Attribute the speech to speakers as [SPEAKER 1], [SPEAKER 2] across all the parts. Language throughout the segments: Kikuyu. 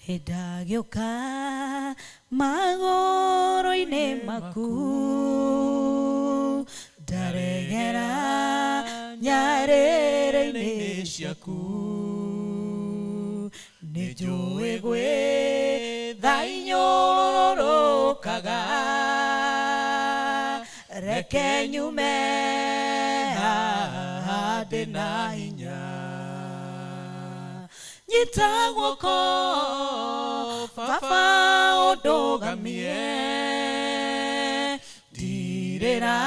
[SPEAKER 1] Nĩndagĩũka magũrũ-inĩ maku, ndaregera nyarĩrĩ-inĩ ciaku. Nĩnjũĩ gwĩtha inyũrũrũkaga, reke nyume haha ndĩ na hinya. Nyita guoko, Baba, ũndũgamie, ndirĩra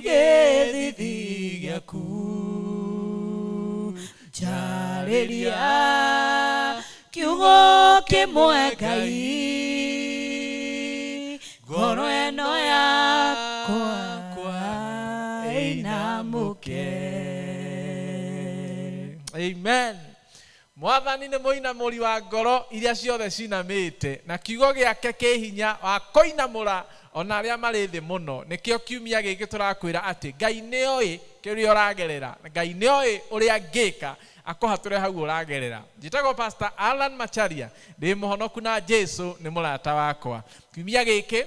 [SPEAKER 1] gĩthithi gĩaku, njarĩria kiugo kĩmwe, Ngai, ngoro ĩno yakwa ĩinamũke.
[SPEAKER 2] Amen. Mwathani nĩ mũinamũri wa ngoro iria ciothe cinamĩte, na kiugo gĩake kĩ hinya wa kũinamũra ona arĩa marĩ thĩ mũno. Nĩkĩo kiumia gĩkĩ tũrakwĩra atĩ Ngai nĩoĩ kĩrĩa ũragerera, Ngai nĩoĩ ũrĩa angĩka akũhatũre hau ũragerera. Njĩtagwo Pastor Alan Macharia, ndĩ mũhonoku na Jesu nĩ mũrata wakwa. Kiumia gĩkĩ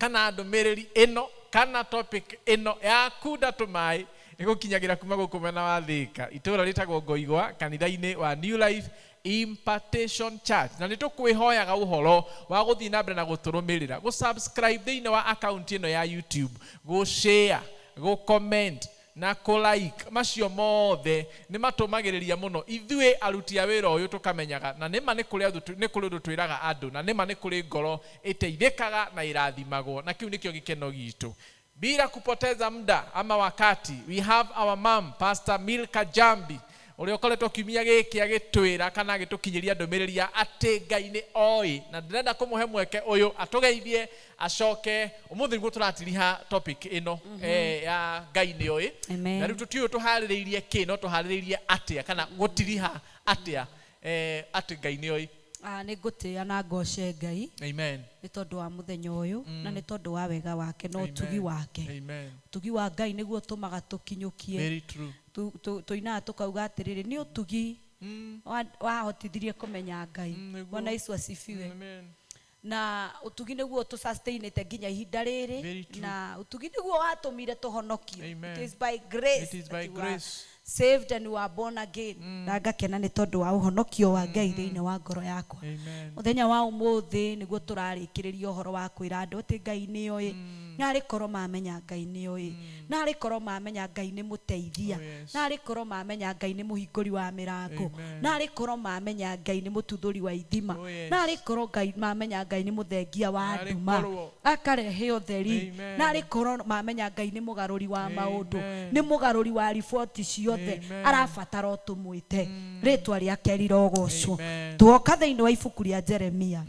[SPEAKER 2] kana ndũmĩrĩri ĩno kana topic ĩno ya kunda tũmaĩ ĩgũkinyagĩra kuma gũkũ mwena wa Thĩka, itũũra rĩtagwo Ngoigwa, kanitha-inĩ wa New Life Impartation Church. Na nĩ tũkwĩhoyaga ũhoro wa gũthiĩ na mbere na gũtũrũmĩrĩra, gũ-subscribe thĩinĩ wa account ĩno ya YouTube, gũ-share, gũ-comment na kũ-like. Macio mothe nĩ matũmagĩrĩria mũno ithuĩ aruti a wĩra ũyũ tũkamenyaga na nĩma nĩ kũrĩ nĩ kũrĩ ũndũ twĩraga andũ, na nĩma nĩ kũrĩ ngoro ĩteithĩkaga na ĩrathimagwo, na kĩu nĩkĩo gĩkeno gitũ. Bila kupoteza muda ama wakati, we have our mom, Pastor Milka Jambi, ũrĩa ũkoretwo kiumia gĩkĩ agĩtwĩra kana agĩtũkinyĩria ndũmĩrĩri ya atĩ Ngai nĩ oĩ, na ndĩrenda kũmũhe mweke ũyũ atũgeithie, acoke ũmũthĩ nĩguo tũratiriha topic ĩno ya Ngai nĩ oĩ.
[SPEAKER 1] Amen.
[SPEAKER 2] Na rĩu tũtiũĩ tũharĩrĩirie kĩ, no tũharĩrĩirie atĩa kana gũtiriha atĩa atĩ Ngai nĩ oĩ.
[SPEAKER 1] Ah, nĩ ngũtĩĩa na ngoce Ngai
[SPEAKER 2] Amen.
[SPEAKER 1] nĩ tondũ wa mũthenya ũyũ na nĩ tondũ wa wega wake na ũtugi
[SPEAKER 2] Amen.
[SPEAKER 1] wake.
[SPEAKER 2] Amen.
[SPEAKER 1] Ũtugi wa Ngai nĩguo ũtũmaga tũkinyũkie.
[SPEAKER 2] Very true.
[SPEAKER 1] Tũinaga tũkauga atĩrĩrĩ, nĩ ũtugi wahotithirie kũmenya Ngai.
[SPEAKER 2] Nĩguo.
[SPEAKER 1] Bwana Yesu asifiwe.
[SPEAKER 2] Amen.
[SPEAKER 1] Na ũtugi nĩguo tũsustainĩte nginya ihinda rĩrĩ,
[SPEAKER 2] Very true.
[SPEAKER 1] na ũtugi nĩguo watũmire tũhonokio.
[SPEAKER 2] Amen.
[SPEAKER 1] It is by grace
[SPEAKER 2] It is
[SPEAKER 1] that
[SPEAKER 2] by
[SPEAKER 1] you are
[SPEAKER 2] grace.
[SPEAKER 1] saved and you are born again. Na ngakena nĩ tondũ wa ũhonokio wa Ngai thĩinĩ wa ngoro yakwa.
[SPEAKER 2] Amen.
[SPEAKER 1] Mũthenya wa ũmũthĩ nĩguo tũrarĩkĩrĩria ũhoro wa kwĩra andũ atĩ Ngai nĩoĩ. Narĩ korwo mamenya Ngai nĩoĩ, narĩ korwo mamenya Ngai nĩ mũteithia,
[SPEAKER 2] Oh, yes.
[SPEAKER 1] narĩ korwo mamenya Ngai nĩ mũhingũri wa mĩrango,
[SPEAKER 2] Amen.
[SPEAKER 1] narĩ korwo mamenya Ngai nĩ mũtuthũri wa ithima,
[SPEAKER 2] Oh, yes.
[SPEAKER 1] narĩ korwo Ngai mamenya Ngai nĩ mũthengia wa
[SPEAKER 2] Narĩ
[SPEAKER 1] nduma
[SPEAKER 2] korwo.
[SPEAKER 1] akarehe ũtheri,
[SPEAKER 2] Amen.
[SPEAKER 1] narĩ korwo mamenya Ngai nĩ mũgarũri wa maũndũ,
[SPEAKER 2] Amen.
[SPEAKER 1] nĩ mũgarũri wa riboti ciothe,
[SPEAKER 2] Amen.
[SPEAKER 1] arabatara o tũmwĩte, rĩtwa rĩake rirogocwo.
[SPEAKER 2] Amen.
[SPEAKER 1] Tuoka thĩinĩ wa ibuku rĩa Jeremia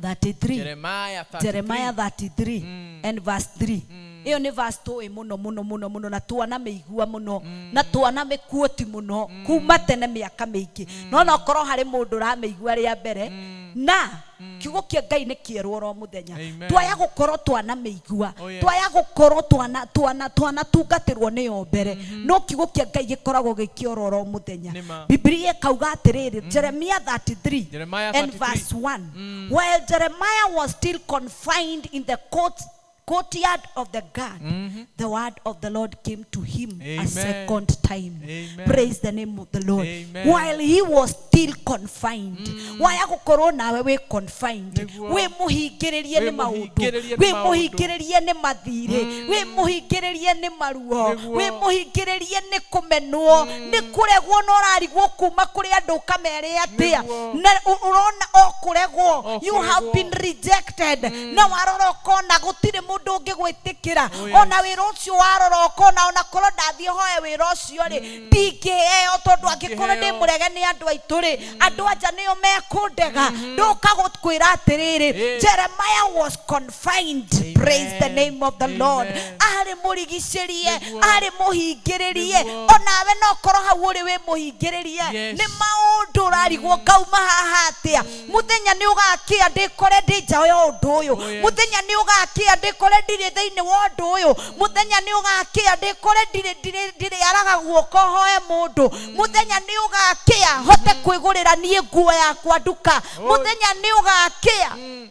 [SPEAKER 1] 33.
[SPEAKER 2] Jeremiah 33.
[SPEAKER 1] Jeremiah 33 and verse 3. Ĩyo nĩ verse tũĩ mũno mũno mũno mũno, na twanamĩigua mũno na twanamĩkuoti mũno kuma tene mĩaka mĩingĩ, no no korwo harĩ mũndũ ũramĩigua rĩa mbere, na kiugo kĩa Ngai nĩ kĩerũ oro mũthenya.
[SPEAKER 2] Amen.
[SPEAKER 1] Twaya gũkorwo twanamĩigua,
[SPEAKER 2] Oh, yes.
[SPEAKER 1] twaya gũkorwo twana twana twanatungatĩrwo nĩyo mbere, no kiugo kĩa Ngai gĩkoragwo gĩkĩoro oro mũthenya.
[SPEAKER 2] Nĩma.
[SPEAKER 1] Bibilia ĩkauga atĩrĩrĩ, Jeremiah 33
[SPEAKER 2] Jeremiah
[SPEAKER 1] and
[SPEAKER 2] 33.
[SPEAKER 1] verse 1. While Jeremiah was still confined in the courtyard of the guard, the word of the Lord came to him a
[SPEAKER 2] Amen.
[SPEAKER 1] second time.
[SPEAKER 2] Amen.
[SPEAKER 1] Praise the name of the Lord.
[SPEAKER 2] Amen.
[SPEAKER 1] While he was still confined, waya gũkorwo nawe wĩ confined,
[SPEAKER 2] Nĩguo.
[SPEAKER 1] wĩ mũhingĩrĩrie
[SPEAKER 2] Wĩ
[SPEAKER 1] nĩ maũndũ,
[SPEAKER 2] mũhingĩrĩrie nĩ
[SPEAKER 1] wĩ
[SPEAKER 2] maũndũ.
[SPEAKER 1] mũhingĩrĩrie nĩ mathirĩ, wĩ mũhingĩrĩrie nĩ maruo,
[SPEAKER 2] Nĩguo.
[SPEAKER 1] wĩ mũhingĩrĩrie nĩ kũmenwo, nĩ kũregwo, na ũrarigwo kuma kũrĩ andũ ũkamere atĩa,
[SPEAKER 2] Nĩguo.
[SPEAKER 1] na ũrona o kũregwo,
[SPEAKER 2] O
[SPEAKER 1] you have
[SPEAKER 2] kũregwo.
[SPEAKER 1] been rejected, na warora ũkona gũtirĩ mũndũ ũngĩgwĩtĩkĩra.
[SPEAKER 2] Oh, yes.
[SPEAKER 1] Ona wĩra ũcio warora ũkona ona korwo ndathiĩ hoe wĩra ũcio rĩ, ndingĩheo, tondũ angĩkorwo ndĩ
[SPEAKER 2] Ndingĩheo.
[SPEAKER 1] mũrege nĩ andũ aitũ rĩ, andũ anja nĩo mekũndega. Ndũka gũkwĩra atĩrĩrĩ, Jeremiah was confined.
[SPEAKER 2] Amen.
[SPEAKER 1] Praise the name of the Lord.
[SPEAKER 2] Amen.
[SPEAKER 1] Arĩ mũrigicĩrie,
[SPEAKER 2] Nĩguo.
[SPEAKER 1] arĩ mũhingĩrĩrie.
[SPEAKER 2] Nĩguo.
[SPEAKER 1] Onawe no korwo hau ũrĩ wĩ mũhingĩrĩrie,
[SPEAKER 2] Yes.
[SPEAKER 1] nĩ maũndũ ũrarigwo ngauma haha atĩa, mũthenya nĩ ũgakĩa ndĩkore ndĩ nja ya ũndũ ũyũ,
[SPEAKER 2] Oh, yes.
[SPEAKER 1] mũthenya nĩ ũgakĩa ndĩkore Ndĩkore ndirĩ thĩinĩ wa ũndũ ũyũ. Mũthenya nĩ ũgakĩa ndĩkore ndirĩ ndirĩ ndĩrĩaraga guoko hoe mũndũ. Mũthenya nĩ ũgakĩa hote kwĩgũrĩra niĩ nguo yakwa nduka. Mũthenya nĩ ũgakĩa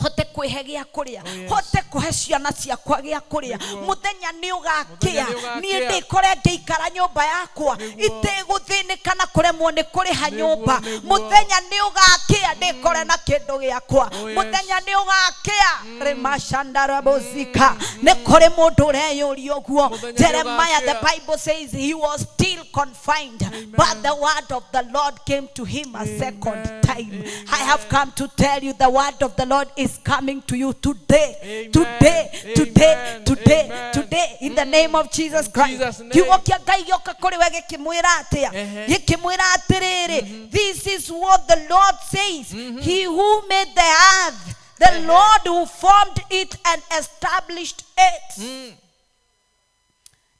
[SPEAKER 1] hote kwĩhe gĩa kũrĩa.
[SPEAKER 2] Oh, yes.
[SPEAKER 1] Hote kũhe ciana ciakwa gĩa kũrĩa.
[SPEAKER 2] Nĩguo.
[SPEAKER 1] Mũthenya nĩ ũgakĩa
[SPEAKER 2] Mũthenya nĩ ũgakĩa.
[SPEAKER 1] niĩ ndĩkore ngĩikara nyũmba yakwa
[SPEAKER 2] Nĩguo.
[SPEAKER 1] itegũthĩnĩka na kũremwo nĩ kũrĩha
[SPEAKER 2] Nĩguo,
[SPEAKER 1] nyũmba.
[SPEAKER 2] nĩguo.
[SPEAKER 1] Mũthenya nĩ ũgakĩa ndĩkore na kĩndũ gĩakwa.
[SPEAKER 2] Oh, yes.
[SPEAKER 1] Mũthenya nĩ ũgakĩa rĩmacandarabozika. Nĩ kũrĩ mũndũ ũreyũria ũguo.
[SPEAKER 2] Mũthenya nĩ
[SPEAKER 1] Jeremiah, the
[SPEAKER 2] ũgakĩa.
[SPEAKER 1] Bible says he was still confined, but the word of the Lord came to him a second
[SPEAKER 2] Amen.
[SPEAKER 1] time. I have come to tell you the word of the Lord is coming to you today.
[SPEAKER 2] Amen.
[SPEAKER 1] Today, today,
[SPEAKER 2] Amen.
[SPEAKER 1] today,
[SPEAKER 2] Amen.
[SPEAKER 1] today, in the name of Jesus Christ.
[SPEAKER 2] Jesus' name.
[SPEAKER 1] Kiugo kĩa Ngai gĩoka kũrĩ we gĩkĩmwĩra atĩa?
[SPEAKER 2] Ehe.
[SPEAKER 1] Gĩkĩmwĩra atĩrĩrĩ, this is what the Lord says. He who made the earth, the Lord who formed it and established it.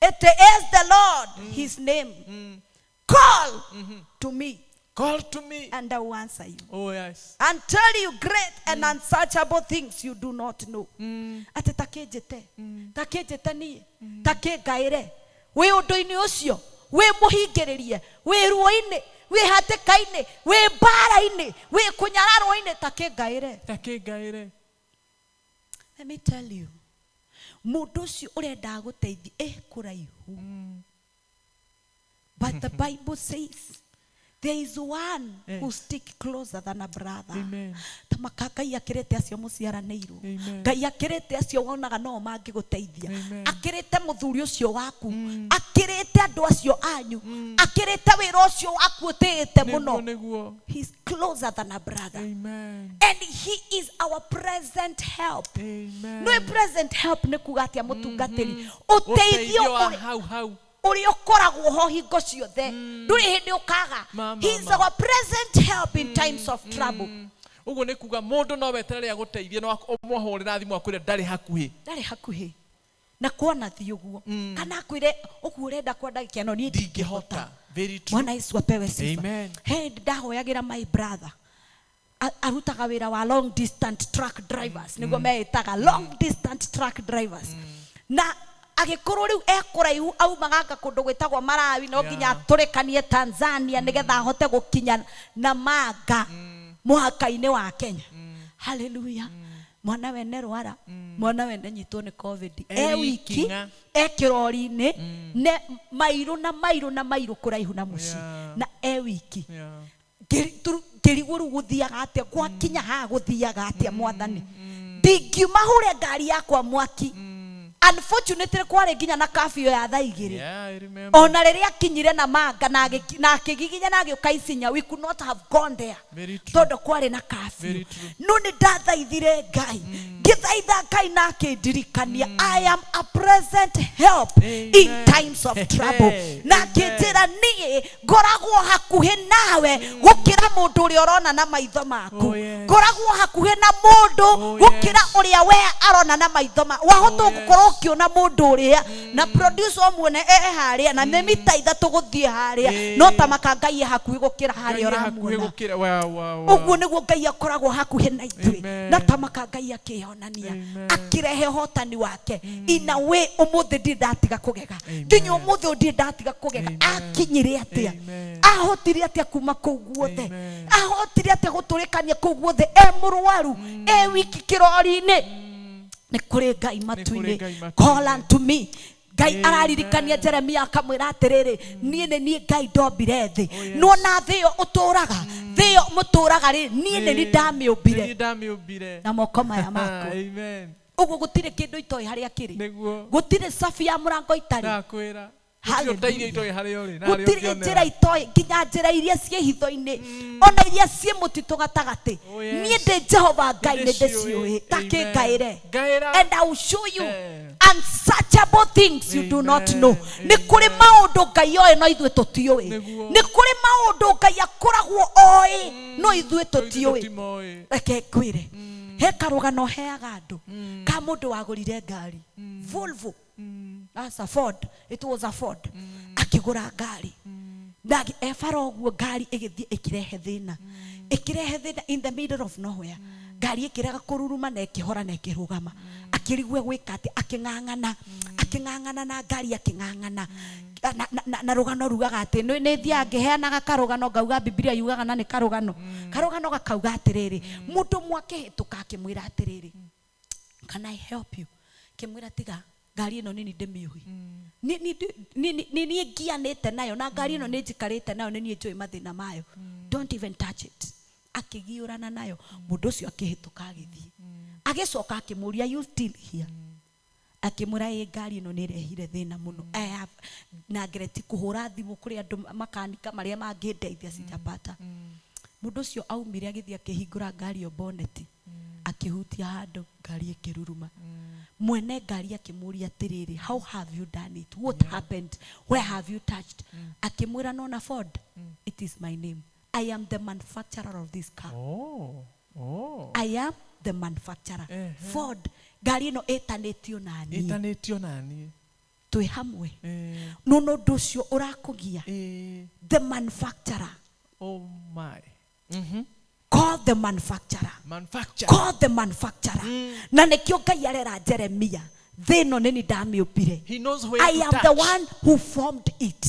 [SPEAKER 1] It is the Lord, his name. Call to me
[SPEAKER 2] Call to me.
[SPEAKER 1] and I will answer you.
[SPEAKER 2] Oh yes.
[SPEAKER 1] And tell you great and unsearchable things you do not know. Atĩ takĩnjĩte, takĩnjĩte niĩ, takĩngaĩre. Wĩ ũndũ-inĩ ũcio, wĩ mũhingĩrĩrie, wĩ ruo-inĩ, wĩ hatĩka-inĩ, wĩ mbara-inĩ, wĩ kũnyararwo-inĩ, takĩngaĩre.
[SPEAKER 2] Takĩngaĩre.
[SPEAKER 1] Let me tell you, mũndũ ũcio ũrenda gũteithia e kũraihu. But the Bible says there is one who
[SPEAKER 2] Yes.
[SPEAKER 1] stick closer than a brother.
[SPEAKER 2] Amen.
[SPEAKER 1] Ta maka Ngai akĩrĩte acio mũciaranĩirwo.
[SPEAKER 2] Amen.
[SPEAKER 1] Ngai akĩrĩte acio wonaga no mangĩgũteithia.
[SPEAKER 2] Amen.
[SPEAKER 1] Akĩrĩte mũthuri ũcio waku. Akĩrĩte andũ acio anyu. Akĩrĩte wĩra ũcio waku ũtĩĩte
[SPEAKER 2] Nĩguo,
[SPEAKER 1] mũno.
[SPEAKER 2] nĩguo.
[SPEAKER 1] He's closer than a brother.
[SPEAKER 2] Amen.
[SPEAKER 1] And he is our present help.
[SPEAKER 2] Amen.
[SPEAKER 1] No present help nĩ kuga atĩa mũtungatĩri? Ũteithio
[SPEAKER 2] Ũteithio wa
[SPEAKER 1] ũrĩa
[SPEAKER 2] hau hau.
[SPEAKER 1] ũrĩa ũkoragwo ho hingo ciothe, ndũrĩ hĩndĩ ũkaga.
[SPEAKER 2] Ma, ma,
[SPEAKER 1] He is
[SPEAKER 2] ma.
[SPEAKER 1] our present help in times of trouble.
[SPEAKER 2] Ũguo nĩ kuga mũndũ no weterere agũteithie, no ũmũhũrĩra thimũ akwĩre ndarĩ hakuhĩ.
[SPEAKER 1] Ndarĩ hakuhĩ na kuona thi ũguo, kana akwĩre ũguo ũrenda kwa ndagĩka ĩno niĩ
[SPEAKER 2] Ndingĩhota. Very true.
[SPEAKER 1] Mwana Yesu apewe sifa.
[SPEAKER 2] Amen.
[SPEAKER 1] He ndahoyagĩra my brother. Arutaga wĩra wa long distant truck drivers, nĩguo meĩtaga long distant truck drivers. Na agĩkorwo rĩu e kũraihu, aumaga anga kũndũ gwĩtagwo Malawi, no nginya atũrĩkanie Tanzania nĩgetha ahote gũkinya Namanga mũhaka-inĩ wa Kenya. Haleluya. Mwana wene rwara, mwana wene nyitwo nĩ COVID,
[SPEAKER 2] E
[SPEAKER 1] e
[SPEAKER 2] wiki
[SPEAKER 1] wiki
[SPEAKER 2] ng'a.
[SPEAKER 1] e kĩrori-inĩ, ne mairũ na mairũ na mairũ kũraihu na mũciĩ,
[SPEAKER 2] Yeah.
[SPEAKER 1] na e wiki.
[SPEAKER 2] Yeah.
[SPEAKER 1] Ngĩrigwo rĩu gũthiaga atĩa, gwakinya haha gũthiaga atĩa mwathani? Ndingiuma hũre ngari yakwa mwaki. Unfortunately kwarĩ nginya na kafio ya thaa igĩrĩ.
[SPEAKER 2] Yeah, I remember.
[SPEAKER 1] Ona rĩrĩa akinyire na manga na akĩgiginya na agĩũka Isinya, we could not have gone there.
[SPEAKER 2] Very true.
[SPEAKER 1] Tondũ kwarĩ na kafio.
[SPEAKER 2] Very true.
[SPEAKER 1] No nĩ ndathaithire Ngai, ngĩthaitha Ngai na akĩndirikania I am a present help in
[SPEAKER 2] Amen.
[SPEAKER 1] times of trouble.
[SPEAKER 2] Amen.
[SPEAKER 1] Na akĩnjĩra niĩ ngoragwo hakuhĩ nawe gũkĩra mũndũ ũrĩa ũrona na maitho maku.
[SPEAKER 2] Oh, yes.
[SPEAKER 1] Ngoragwo hakuhĩ na mũndũ
[SPEAKER 2] Oh,
[SPEAKER 1] gũkĩra
[SPEAKER 2] yes.
[SPEAKER 1] ũrĩa we arona na maitho ma wahota
[SPEAKER 2] Oh, yes.
[SPEAKER 1] gũkorwo ũkĩona mũndũ ũrĩa na producer ũmuone e harĩa na nĩ mita ithatũ gũthiĩ harĩa, no ta maka Ngai e hakuhĩ gũkĩra harĩa
[SPEAKER 2] Ngai e hakuhĩ
[SPEAKER 1] ũramuona.
[SPEAKER 2] gũkĩra. Wow, wow, wow.
[SPEAKER 1] Ũguo nĩguo Ngai akoragwo hakuhĩ na ithuĩ.
[SPEAKER 2] Amen.
[SPEAKER 1] Na tamaka Ngai akĩonania,
[SPEAKER 2] Amen.
[SPEAKER 1] akĩrehe ũhotani wake in a way. Ũmũthĩ ndirĩ ndatiga kũgega.
[SPEAKER 2] Amen.
[SPEAKER 1] Nginya ũmũthĩ ũyũ ndirĩ ndatiga kũgega.
[SPEAKER 2] Amen.
[SPEAKER 1] Akinyire atĩa?
[SPEAKER 2] Amen.
[SPEAKER 1] Ahotire atĩa kuma kũu guothe?
[SPEAKER 2] Amen.
[SPEAKER 1] Ahotire atĩa gũtũrĩkania kũu guothe e mũrwaru, e wiki kĩrori-inĩ? Nĩ kũrĩ Ngai matu-inĩ.
[SPEAKER 2] Ngai matu-inĩ.
[SPEAKER 1] Call unto me. Ngai
[SPEAKER 2] Amen.
[SPEAKER 1] araririkania Jeremia akamwĩra atĩrĩrĩ, niĩ nĩ niĩ Ngai ndombire thĩ.
[SPEAKER 2] Oh, yes.
[SPEAKER 1] Nĩwona thĩ ĩyo ũtũraga, thĩ ĩyo mũtũraga rĩ, niĩ nĩ niĩ ndamĩũmbire
[SPEAKER 2] Nĩ niĩ ndamĩũmbire.
[SPEAKER 1] na moko maya makwa.
[SPEAKER 2] Amen.
[SPEAKER 1] Ũguo gũtirĩ kĩndũ itoĩ harĩa kĩrĩ.
[SPEAKER 2] Nĩguo.
[SPEAKER 1] Gũtirĩ cabi ya mũrango itarĩ.
[SPEAKER 2] Ndakwĩra.
[SPEAKER 1] Hallelujah.
[SPEAKER 2] Gũtirĩ ũteithio itoĩ harĩa ũrĩ na harĩa
[SPEAKER 1] Gũtirĩ
[SPEAKER 2] ũngĩonera.
[SPEAKER 1] njĩra itoĩ, nginya njĩra iria ciĩ hitho-inĩ, ona iria ciĩ mũtitũ gatagatĩ.
[SPEAKER 2] Oh, yes.
[SPEAKER 1] Niĩ ndĩ Jehova Ngai, nĩ
[SPEAKER 2] Nĩndĩciũĩ.
[SPEAKER 1] ndĩciũĩ. Takĩngaĩre.
[SPEAKER 2] Ngaĩra.
[SPEAKER 1] And I will show you
[SPEAKER 2] Eh.
[SPEAKER 1] unsearchable things you do not
[SPEAKER 2] Amen.
[SPEAKER 1] know. Nĩ kũrĩ
[SPEAKER 2] Amen.
[SPEAKER 1] maũndũ Ngai oĩ no ithuĩ tũtiũĩ.
[SPEAKER 2] Nĩguo.
[SPEAKER 1] Nĩ kũrĩ maũndũ Ngai akoragwo oĩ no ithuĩ
[SPEAKER 2] Ithuĩ
[SPEAKER 1] tũtiũĩ.
[SPEAKER 2] tũtimoĩ.
[SPEAKER 1] Reke ngwĩre, he karũgano heaga andũ ka mũndũ wagũrire ngari Volvo. That's a Ford. It was a Ford. Akĩgũra ngari na ebara ũguo, ngari ĩgĩthiĩ ĩkĩrehe thĩna, ĩkĩrehe thĩna in the middle of nowhere. Ngari ĩkĩrega kũruruma na ĩkĩhora na ĩkĩrũgama. Akĩrigwo gwĩka atĩa, akĩng'ang'ana, akĩng'ang'ana na ngari, akĩng'ang'ana na rũgano rugaga atĩ nĩ thiaga ngĩheanaga karũgano, ngauga Bibilia yugaga na nĩ karũgano. Karũgano gakauga atĩrĩrĩ, mũndũ ũmwe akĩhĩtũka akĩmwĩra atĩrĩrĩ, "Can I help you?" Kĩmwĩra, "Tiga, ngari ĩno nini ndĩmĩũĩ, nĩ niĩ ngianĩte nayo, na ngari ĩno nĩ njikarĩte nayo, nĩ niĩ njũĩ mathĩna mayo. Don't even touch it." Akĩgiũrana nayo. Mũndũ ũcio akĩhĩtũka agĩthiĩ, agĩcoka akĩmũria, "You still here?" Akĩmwĩra, "Ĩ, ngari ĩno nĩ ĩrehire thĩna mũno. I have na ngereti kũhũra thimũ kũrĩ andũ makanika marĩa mangĩndeithia, sijapata." Mũndũ ũcio aumire agĩthiĩ akĩhingũra ngari ĩyo boneti, akĩhutia handũ, ngari ĩkĩruruma. Mwene ngari akĩmũria atĩrĩrĩ, "How have you done it? What happened? Where have you touched?" Akĩmwĩra, "Nona Ford? It is my name. I am the manufacturer of this car."
[SPEAKER 2] Oh.
[SPEAKER 1] I am the manufacturer. Ford, ngari ĩno ĩtanĩtio na niĩ.
[SPEAKER 2] Ĩtanĩtio naniĩ.
[SPEAKER 1] Twĩ hamwe. Nona ũndũ ũcio ũrakũgia? The manufacturer.
[SPEAKER 2] Oh my.
[SPEAKER 1] Call the manufacturer.
[SPEAKER 2] Manufacturer.
[SPEAKER 1] Call the manufacturer. Na nĩkĩo Ngai arera Jeremia, thĩ ĩno nĩ ni ndamĩũmbire.
[SPEAKER 2] He knows where
[SPEAKER 1] I
[SPEAKER 2] to
[SPEAKER 1] am
[SPEAKER 2] touch.
[SPEAKER 1] the one who formed it.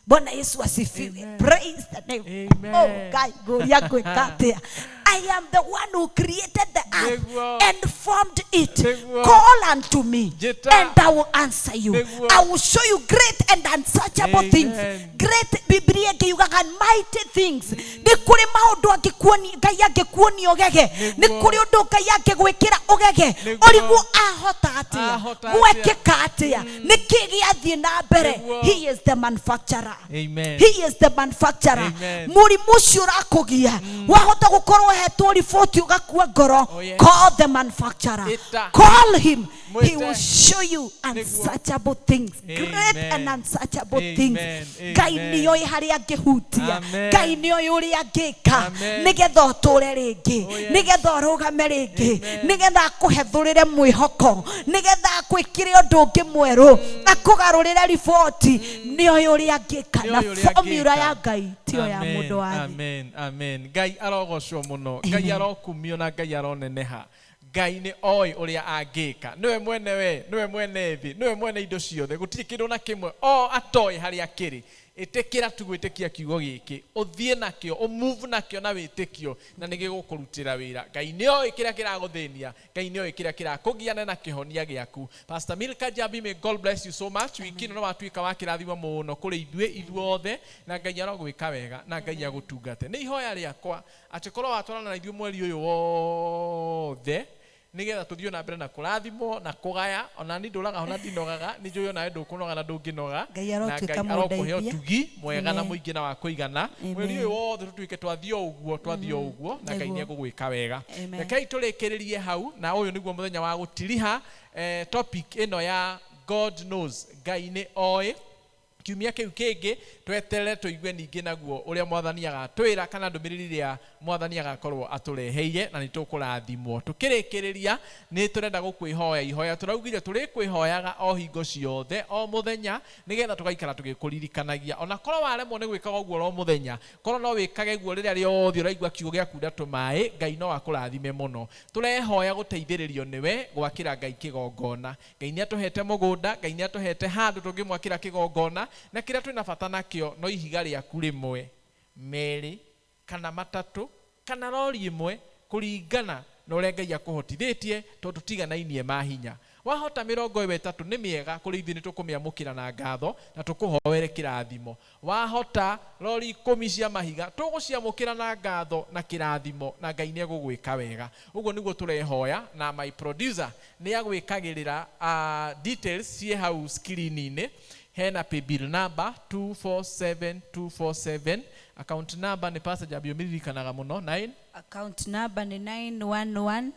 [SPEAKER 1] Bwana Yesu asifiwe.
[SPEAKER 2] Amen.
[SPEAKER 1] Praise the name.
[SPEAKER 2] Amen.
[SPEAKER 1] Oh, Ngai, ngũria ngwĩka atĩa? I am the one who created the earth
[SPEAKER 2] Nĩguo.
[SPEAKER 1] and formed it.
[SPEAKER 2] Nĩguo.
[SPEAKER 1] Call unto me
[SPEAKER 2] Njĩta.
[SPEAKER 1] and I will answer you.
[SPEAKER 2] Nĩguo.
[SPEAKER 1] I will show you great and unsearchable
[SPEAKER 2] Amen.
[SPEAKER 1] things. Great, Biblia ĩngĩugaga mighty things. Nĩ kũrĩ maũndũ angĩkuonia Ngai, angĩkuonia ũgege. Nĩ
[SPEAKER 2] Nĩguo.
[SPEAKER 1] kũrĩ ũndũ Ngai angĩgwĩkĩra ũgege.
[SPEAKER 2] Nĩguo.
[SPEAKER 1] Ũrigwo ahota atĩa?
[SPEAKER 2] Ahota atĩa?
[SPEAKER 1] Gwekĩka atĩa? Nĩkĩ gĩathiĩ na mbere?
[SPEAKER 2] Nĩguo.
[SPEAKER 1] He is the manufacturer.
[SPEAKER 2] Amen.
[SPEAKER 1] He is the manufacturer.
[SPEAKER 2] Amen.
[SPEAKER 1] Mũrimũ ũcio ũrakũgia, wahota gũkorwo ũhetwo riboti ũgakua ngoro.
[SPEAKER 2] Oh, yes.
[SPEAKER 1] Call the manufacturer.
[SPEAKER 2] Ĩta.
[SPEAKER 1] Call him. He
[SPEAKER 2] Mwĩte.
[SPEAKER 1] will show you unsearchable things, great
[SPEAKER 2] Amen.
[SPEAKER 1] and unsearchable
[SPEAKER 2] Amen.
[SPEAKER 1] things. Ngai
[SPEAKER 2] Amen.
[SPEAKER 1] nĩoĩ harĩa angĩhutia.
[SPEAKER 2] Amen.
[SPEAKER 1] Ngai nĩoĩ ũrĩa angĩka
[SPEAKER 2] Amen.
[SPEAKER 1] nĩgetha ũtũre rĩngĩ,
[SPEAKER 2] Oh, yes.
[SPEAKER 1] nĩgetha ũrũgame rĩngĩ,
[SPEAKER 2] Amen.
[SPEAKER 1] nĩgetha akũhethũrĩre mwĩhoko, nĩgetha akwĩkĩre ũndũ ũngĩ mwerũ, akũgarũrĩre riboti. Nĩoĩ ũrĩa angĩka na
[SPEAKER 2] Nĩoĩ ũrĩa
[SPEAKER 1] formula
[SPEAKER 2] angĩka.
[SPEAKER 1] ya Ngai tiyo ya
[SPEAKER 2] Amen,
[SPEAKER 1] mũndũ wa thĩ.
[SPEAKER 2] Amen, amen. Ngai arogocwo mũno, Ngai arokumio na Ngai aroneneha. Ngai nĩ oĩ ũrĩa angĩka, nĩwe mwene we, nĩwe mwene thĩ, nĩwe mwene indo ciothe. Gũtirĩ kĩndũ na kĩmwe o atoĩ harĩa kĩrĩ. Ĩtĩkĩra tu gwĩtĩkia kiugo gĩkĩ, ũthiĩ nakĩo, ũmove nakĩo na wĩtĩkio, na nĩ gĩgũkũrutĩra wĩra. Ngai nĩ oĩ kĩrĩa kĩragũthĩnia, Ngai nĩ oĩ kĩrĩa kĩrakũgiana na kĩhonia gĩaku. Pastor Milka Jambi, may God bless you so much. Wiki ĩno nĩ watuĩka wa kĩrathimo mũno kũrĩ ithuĩ ithuothe, na Ngai arogwĩka wega na Ngai agũtungate. Nĩ ihoya rĩakwa atĩ korwo watwarana na ithuĩ mweri ũyũ wothe, nigetha tũthiĩ na mbere na kũrathimwo na kũgaya. Ona ni ndũraga ona ndinogaga, nĩ njũĩ onawe ndũkũnoga na ndũngĩnoga.
[SPEAKER 1] Ngai
[SPEAKER 2] Na
[SPEAKER 1] arotuĩka
[SPEAKER 2] Ngai arokũhe
[SPEAKER 1] mũndeithia.
[SPEAKER 2] ũtugi mwega na
[SPEAKER 1] Amen.
[SPEAKER 2] mũingĩ na wa kũigana.
[SPEAKER 1] Amen.
[SPEAKER 2] Mweri ũyũ wothe tũtuĩke twathiĩ o ũguo, twathiĩ o ũguo, na Ngai
[SPEAKER 1] Nĩguo.
[SPEAKER 2] nĩ egũgwĩka wega.
[SPEAKER 1] Amen.
[SPEAKER 2] Rekei tũrĩkĩrĩrie hau, na ũyũ nĩguo mũthenya wa gũtiriha topic ĩno ya God knows, Ngai nĩ oĩ. Kiumia kĩu kĩngĩ tweterere tũigue ningĩ naguo ũrĩa Mwathani agatwĩra, kana ndũmĩrĩri ĩrĩa Mwathani agakorwo atũreheire, na nĩ tũkũrathimwo. Tũkĩrĩkĩrĩria, nĩ tũrenda gũkwĩhoya ihoya tũraugire tũrĩkwĩhoyaga o hingo ciothe, o mũthenya, nĩgetha tũgaikara tũgĩkũririkanagia. Ona korwo waremwo nĩ gwĩkaga ũguo oro mũthenya, korwo no wĩkage guo rĩrĩa rĩothe ũraigua kiugo gĩa kunda tũmaĩ, Ngai no akũrathime mũno. Tũrehoya gũteithĩrĩrio nĩwe gwakĩra Ngai kĩgongona. Ngai nĩ atũhete mũgũnda, Ngai nĩ atũhete handũ tũngĩmwakĩra kĩgongona, na kĩrĩa twĩna bata nakĩo no ihiga rĩaku rĩmwe, merĩ kana matatũ kana rori ĩmwe, kũringana na ũrĩa Ngai akũhotithĩtie, tondũ tũtiganainie mahinya. Wahota 30 nĩ mĩega kũrĩ ithuĩ, nĩ tũkũmĩamũkĩra na ngatho na tũkũhoere kĩrathimo. Wahota rori 10 cia mahiga, tũgũciamũkĩra na ngatho na kĩrathimo, na Ngai nĩ egũgwĩka wega. Ũguo nĩguo tũrehoya, na my producer nĩ agwĩkagĩrĩra details ciĩ hau screen-inĩ. Hena paybill number 247247, account number nĩ Pastor Jambi ũmĩririkanaga mũno, 9
[SPEAKER 1] Account number nĩ 911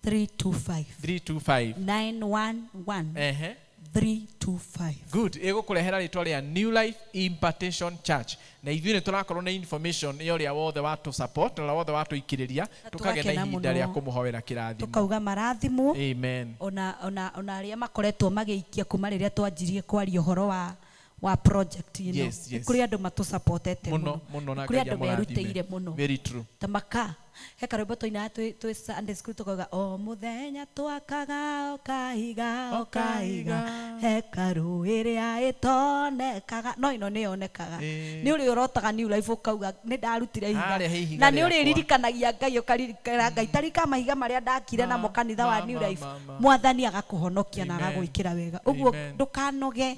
[SPEAKER 1] 325.
[SPEAKER 2] 325.
[SPEAKER 1] 911 325.
[SPEAKER 2] Good. Ĩgũkũrehera rĩtwa rĩa New Life Impartation Church, na ithuĩ nĩ tũrakorwo na information ya ũrĩa wothe watũ support na ũrĩa wothe watũikĩrĩria, tũkagĩa na
[SPEAKER 1] tũgakena
[SPEAKER 2] ihinda
[SPEAKER 1] mũno.
[SPEAKER 2] rĩa kũmũhoera kĩrathimo.
[SPEAKER 1] Tũkauga marathimwo.
[SPEAKER 2] Amen.
[SPEAKER 1] Ona arĩa makoretwo magĩikia kuma rĩrĩa twanjirie kwaria ũhoro wa project ĩno.
[SPEAKER 2] Yes, yes.
[SPEAKER 1] Nĩ kũrĩ andũ matũsupportete
[SPEAKER 2] Mũno mũno, na
[SPEAKER 1] Nĩ kũrĩ
[SPEAKER 2] Ngai
[SPEAKER 1] andũ
[SPEAKER 2] amũrathime.
[SPEAKER 1] merutĩire mũno.
[SPEAKER 2] Very true.
[SPEAKER 1] Ta maka He karwĩmbo twainaga twĩ Sunday school tũkauga o mũthenya twakaga o kahiga o
[SPEAKER 2] O
[SPEAKER 1] kahiga
[SPEAKER 2] kahiga.
[SPEAKER 1] hekarũ ĩrĩa ĩtonekaga no ĩno nĩ yonekaga.
[SPEAKER 2] Ĩĩ.
[SPEAKER 1] Nĩ ũrĩ ũrotaga new life ũkauga nĩ ndarutire ihiga
[SPEAKER 2] Harĩa he ihiga
[SPEAKER 1] na nĩ
[SPEAKER 2] rĩakwa.
[SPEAKER 1] ũrĩririkanagia Ngai ũkaririkana Ngai tarika mahiga marĩa ndakire namo
[SPEAKER 2] Ma,
[SPEAKER 1] kanitha wa
[SPEAKER 2] ma,
[SPEAKER 1] new
[SPEAKER 2] ma,
[SPEAKER 1] life.
[SPEAKER 2] ma, ma.
[SPEAKER 1] Mwathani agakũhonokia na
[SPEAKER 2] Amen.
[SPEAKER 1] agagwĩkĩra wega ũguo.
[SPEAKER 2] Amen.
[SPEAKER 1] Ndũkanoge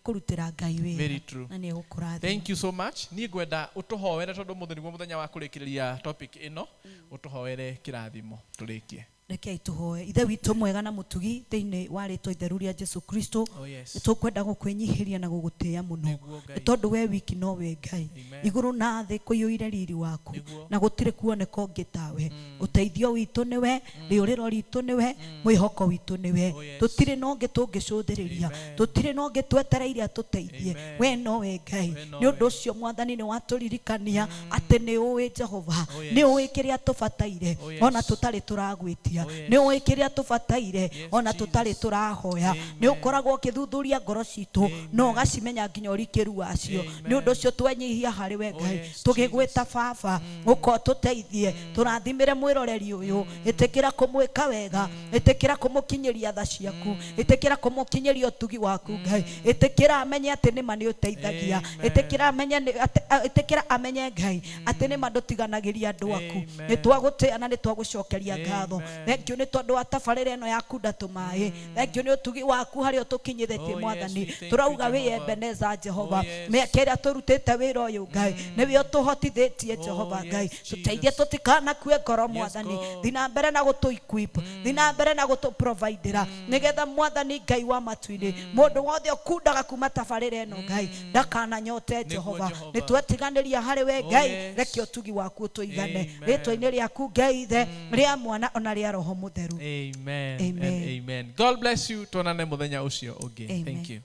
[SPEAKER 1] kũrutĩra Ngai wĩra
[SPEAKER 2] Very true.
[SPEAKER 1] na nĩ egũkũrathima.
[SPEAKER 2] Thank you so much. Niĩ ngwenda ũtũhoere tondũ mũthĩ nĩguo mũthenya wa kũrĩkĩrĩria topic ĩno, ũtũhoere kĩrathimo tũrĩkie.
[SPEAKER 1] Rekei tũhoe. Ithe witũ mwega na mũtugi, thĩinĩ wa rĩtwa itheru rĩa Jesu Kristo,
[SPEAKER 2] Oh, yes.
[SPEAKER 1] tũkwenda gũkwĩnyihĩria na gũgũtĩĩa mũno.
[SPEAKER 2] Nĩguo, Ngai.
[SPEAKER 1] Nĩ tondũ we wiki nowe Ngai.
[SPEAKER 2] Amen.
[SPEAKER 1] Igũrũ na thĩ kũiyũire riri waku
[SPEAKER 2] Nĩguo.
[SPEAKER 1] na gũtirĩ kuoneka ũngĩ tawe. Ũteithio witũ nĩwe, rĩũrĩro ritũ nĩwe, mwĩhoko witũ nĩwe.
[SPEAKER 2] Oh, yes.
[SPEAKER 1] Tũtirĩ na ũngĩ tũngĩcũthĩrĩria,
[SPEAKER 2] Amen.
[SPEAKER 1] tũtirĩ na ũngĩ twetereire atũteithie.
[SPEAKER 2] Amen.
[SPEAKER 1] We nowe Ngai.
[SPEAKER 2] We
[SPEAKER 1] Nĩ
[SPEAKER 2] nowe.
[SPEAKER 1] ũndũ ũcio Mwathani nĩ watũririkania atĩ nĩ ũĩ Jehova,
[SPEAKER 2] Oh, yes.
[SPEAKER 1] nĩ ũĩ kĩrĩa tũbataire
[SPEAKER 2] Oh, yes.
[SPEAKER 1] ona tũtarĩ tũragwĩtia,
[SPEAKER 2] Oh, yes.
[SPEAKER 1] nĩ ũĩ kĩrĩa tũbataire
[SPEAKER 2] Yes,
[SPEAKER 1] ona tũtarĩ
[SPEAKER 2] Jesus.
[SPEAKER 1] tũrahoya.
[SPEAKER 2] Amen.
[SPEAKER 1] Nĩ ũkoragwo ũkĩthuthuria ngoro citũ na ũgacimenya nginya ũrikĩru wacio.
[SPEAKER 2] Amen.
[SPEAKER 1] Nĩ ũndũ ũcio twenyihia harĩ we
[SPEAKER 2] Oh,
[SPEAKER 1] Ngai,
[SPEAKER 2] yes,
[SPEAKER 1] tũgĩgwĩta baba, ũka ũtũteithie, tũrathimĩre mwĩroreri ũyũ, ĩtĩkĩra kũmwĩka wega, ĩtĩkĩra kũmũkinyĩria tha ciaku, ĩtĩkĩra kũmũkinyĩria ũtugi waku Ngai, ĩtĩkĩra amenye atĩ nĩma nĩ ũteithagia,
[SPEAKER 2] Amen.
[SPEAKER 1] ĩtĩkĩra amenye ĩtĩkĩra amenye Ngai atĩ nĩma ndũtiganagĩria andũ aku.
[SPEAKER 2] Amen.
[SPEAKER 1] Nĩ twagũtĩĩa na nĩ twagũcokeria ngatho.
[SPEAKER 2] Amen.
[SPEAKER 1] Thengiũ nĩ tondũ wa tabarĩra ĩno ya kunda tũmaĩ, thengiũ nĩ ũtugi waku harĩa ũtũkinyithĩtie.
[SPEAKER 2] Oh, yes,
[SPEAKER 1] Mwathani,
[SPEAKER 2] we thank you,
[SPEAKER 1] tũrauga wĩ
[SPEAKER 2] Jehovah.
[SPEAKER 1] Ebeneza Jehova.
[SPEAKER 2] Oh, yes.
[SPEAKER 1] Mĩaka ĩrĩa tũrutĩte wĩra ũyũ Ngai, nĩwe ũtũhotithĩtie.
[SPEAKER 2] Oh,
[SPEAKER 1] Jehova
[SPEAKER 2] yes,
[SPEAKER 1] Ngai,
[SPEAKER 2] Jesus.
[SPEAKER 1] tũteithie tũtikanakue ngoro. Mwathani,
[SPEAKER 2] God.
[SPEAKER 1] thi na mbere na gũtũ equip, thi na mbere na gũtũ providera nĩgetha Mwathani Ngai wa matu-inĩ, mũndũ wothe ũkundaga kuma tabarĩra ĩno Ngai ndakananyote. Jehova,
[SPEAKER 2] Jehova.
[SPEAKER 1] nĩ twetiganĩria harĩ we
[SPEAKER 2] Oh,
[SPEAKER 1] Ngai,
[SPEAKER 2] yes.
[SPEAKER 1] reke ũtugi waku ũtũigane.
[SPEAKER 2] Amen.
[SPEAKER 1] Rĩtwa-inĩ rĩaku Ngai Ithe, rĩa Mwana ona rĩa Roho Mũtheru.
[SPEAKER 2] Amen.
[SPEAKER 1] Amen.
[SPEAKER 2] And amen. God bless you. Tuonane muthenya ucio ũngĩ.
[SPEAKER 1] Amen.
[SPEAKER 2] Thank you.